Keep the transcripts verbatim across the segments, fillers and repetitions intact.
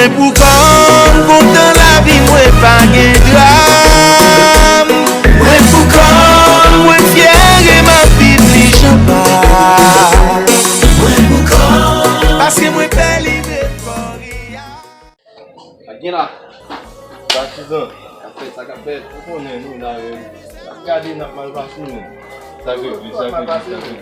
Mwen pou kò m kontan lavi mwen pa gen dram. Mwen pou kò m mwen fyè e m ap viv li jan pa. Mwen pou kò m paske mwen pè li vle fò ri a. Sa gen la? Patizan. Sa k ap fèt, sa k ap fèt. Ou konnen nou la menm. N ap gade n ap mal pase menm. Sa k ap di, sa k ap di, sa k ap di.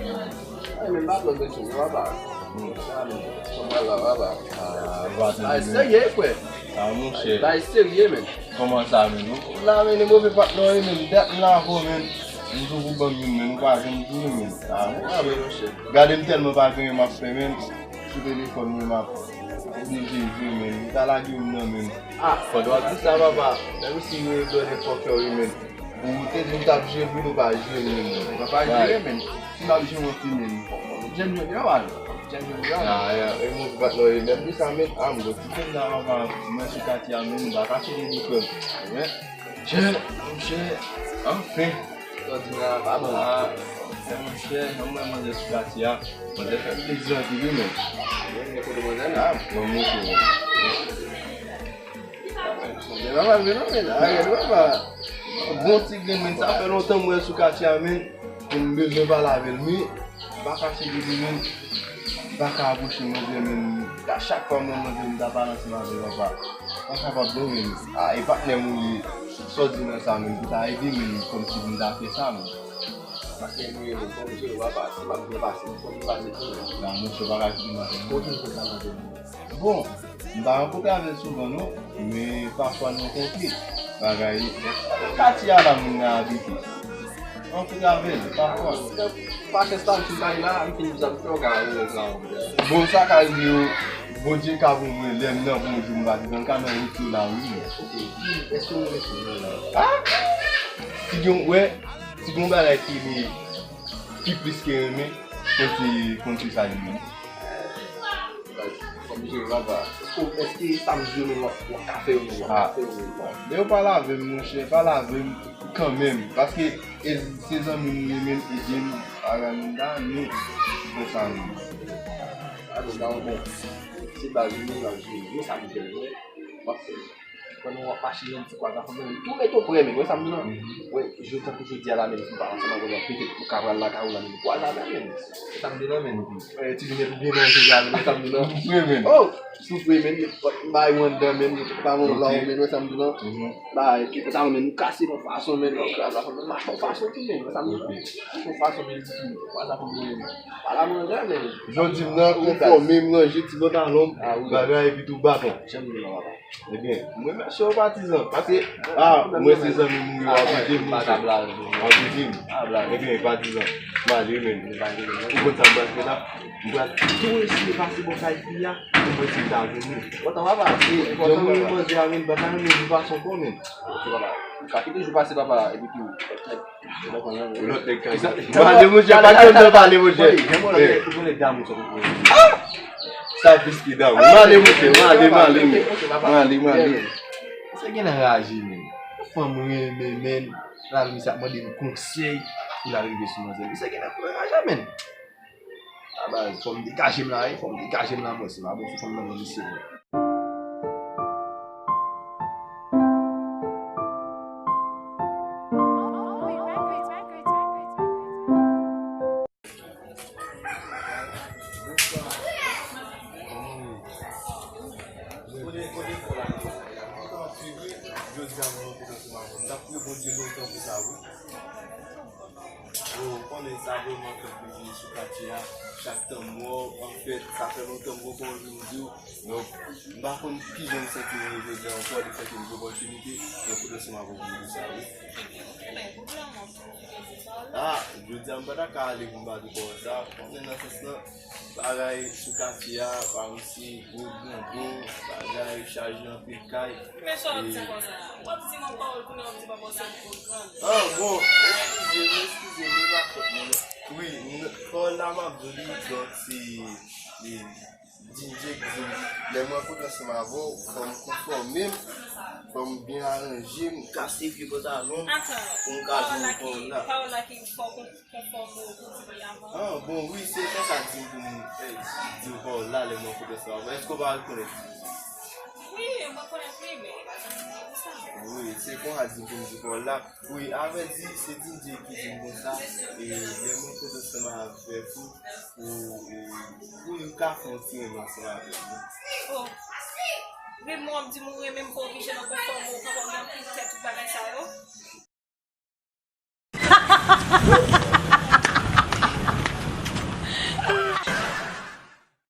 Ay, men pa twò bezwen, papa. Hmm. Sa, men, kòman la, papa? Ah, ou pa tande. Ay, serye, frè. Ah, monchè. Bay serye, men. Kòman sa, men? Ou la, men, e move patnè, men. Dat m la avè w, men. M toujou ban m youn, men. Ou pa janm di, men. Ah, monchè. Gade m tèlman pa gen anyen m ap fè, men. Sou telefòn mwen, m ap oblije jwe, men. Li ta lage m nan, men. Ah, pandan w ap di sa, papa, menm si yo e done fòkè wi, men. Ou te di m t ap jere, men ou pa jere, men. Ou pa jere, men. Si m ap jere, yon ti, men. Jere, men, yo, al. Jere, men, yo, al. Ah, ya, e mwen ki pa t nan, e menm de sa, men. Ah, m gon ti pen la, papa, mwen sou katye a, men, m pa ka fini li, frè m. Men, chè, monchè, anfen. Sa w di m la pa bon. Ah, monchè, jan m wè manzè sou katye a. Manzè fè m plezi anpil wi, men. Mwen gen foto manzè la. Ban m montre w. Manzè pa mal vre non, men. Arèt, papa. Bon ti grenn, men. Sa fè lontan m wè l sou katye a, men. Pou m bezwen pale avè l, men. M pa kache de li, men. M pa ka apwoche manzè, men. A chak fwa m wè manzè, m ta pale ansanm avè l, papa. M pa kapab non, men. Ah, e patnè m ou ye. Sa w di nan sa, men. Pou ta ede, men. Kòmsi pou m ta fè sa, men. Patnè m ou ye, men. Fò m jere w, papa. Si m ap byen pase, fò m pase tou, men. Nan, monchè, w pa ka kite m atè non. Kote w konn sa manzè? Bon, m pa rankontre avè l souvan non, men pafwa n rankontre. Bagay, katye a la moun nan abite. Rankontre avè l, pafwa. Pa fè sa, m fin bay la, m fin di sa, m fè w ka wè sa. Bon, sa ka rive yo, Bondye ka pou mwen, lè m nan bon jou, m pa di nan ka nan wout yo la, wi. Ok, èske w renmen sou mwen la? Ah! Si gen, wè, si gen bagay ki pi plis ke renmen, konn se, konn se sa li menm. Fò m jere papa. Èske, èske sa m jwe menm w ap, w ap ka fè yo menm, w ap ka fè yo menm? Lè yo pale avè m, monchè, pale avè m kanmenm. Paske e, se zanmi m li menm, ede m, Aranda, nou, konsa menm. A, nou ta bon. Se baz ou menm l ap jwe. Men sa m jere, w ap fè. Pandan w ap mache, yon ti kwaze afè, men tou mete w prè, men. Wè sa m di la? Wè, jodi, tankou jodi a la, men, si m pa ansanm avè w, petèt ou ka pral lakay ou la, men kwaze afè, men. Wè sa m di la, men. Wè, ti jounen pou byen manje la, men, wè sa m di la? Soufri, men. Oh! Soufri, men. Bay ou anndan, men. Pa yon la, men, wè sa m di la? Bay, ki sa, men, nou kase yon fason, men, nou kraze afè, men, mache yon fason tou, men, wè sa m di la? Mache yon fason, men, kwaze afè, men. Pa la manje, men. Jodi m nan, konfòme, m ranje ti pantalon m, bagay, epi tou baton. Jan m di la, papa. Ebyen, m remèsye w, patizan, paske, ah, mwen se zanmi m ou ye, w ap ede m, monchè. W ap ede m. Ebyen, patizan, m ale, men. Ou konn sa m pral fè la? M pral tou eseye pase bò kay fi a, pou m wè si m ta jwenn li. Jan m wè manzè a, men, m pa ta renmen jou pase ankò, men. Ok, papa. Ou ka kite jou pase, papa, epi tou, lòt nèg ka jwenn. M ale, monchè, pa gen tan pale, monchè. Ou konnen damou sa. Sa plis ke damou. M ale, monchè, m ale, m ale, men. M ale, m ale. Misye genlè anraje, men. Fanm renmen, men. L al, misye ap mande m konsèy pou l al rive sou manzè. Misye genlè anraje, men. A baz, fò m degaje m la, wi. Fò m degaje m la, mwen. Se pa bon, se fanm nan, mwen, misye, mwen. Jodi a mwen rankontre ansanm avè w. M t ap priye Bondye lontan pou sa, wi. Ou konnen sa vrèman fè plezi sou katye a. Chak tan m wè w, anfèt, sa fè lontan m poko vin di w. Donk, m pa konn kijan m santi m jodi a ankò, lefètke m gen opòtinite rankontre ansanm avè w pou m di sa, wi. Ah, jodi a m pa ta ka ale pou m pa di kò sa. Konnen nan sans lan, bagay sou katye a, pa m si gwo grandon, bagay chaje anpil kay. Men sa w ap di konsa? W ap di m yon pawòl kounye a w ap di papa w se yon gwo grandon. Ah, bon, eskize m, eskize m, e pa fòt mwen non. Wi, m, pawòl la m ap di w li, donk se, e, D J k di m, lè m rankontre ansanm avè w, fò m konfòme m, fò m byen aranje m, kase vye pantalon m, pou m ka jwenn pawòl la. Pawòl la ki fò w konfòme w pou di li avan. Ah, bon, wi, se konsa k di m pou m, eh, di w pawòl la, lè m rankontre ansanm avè w. Èske w pa rekonèt? Wi, Ou konnen m renmen, pa janm di pou sa. Wi, se konsa di pou m di pa w la. Wi, avè di, se D J ki di m konsa. E lè mwen konte ansanm avè w, ou, ou, ou ka fè yon ti renmen ansanm avè m. Oh. Renmen w ap di m ou renmen m, pa oblije nan konfòme w, pa gen anpil tèt tout bagay sa yo.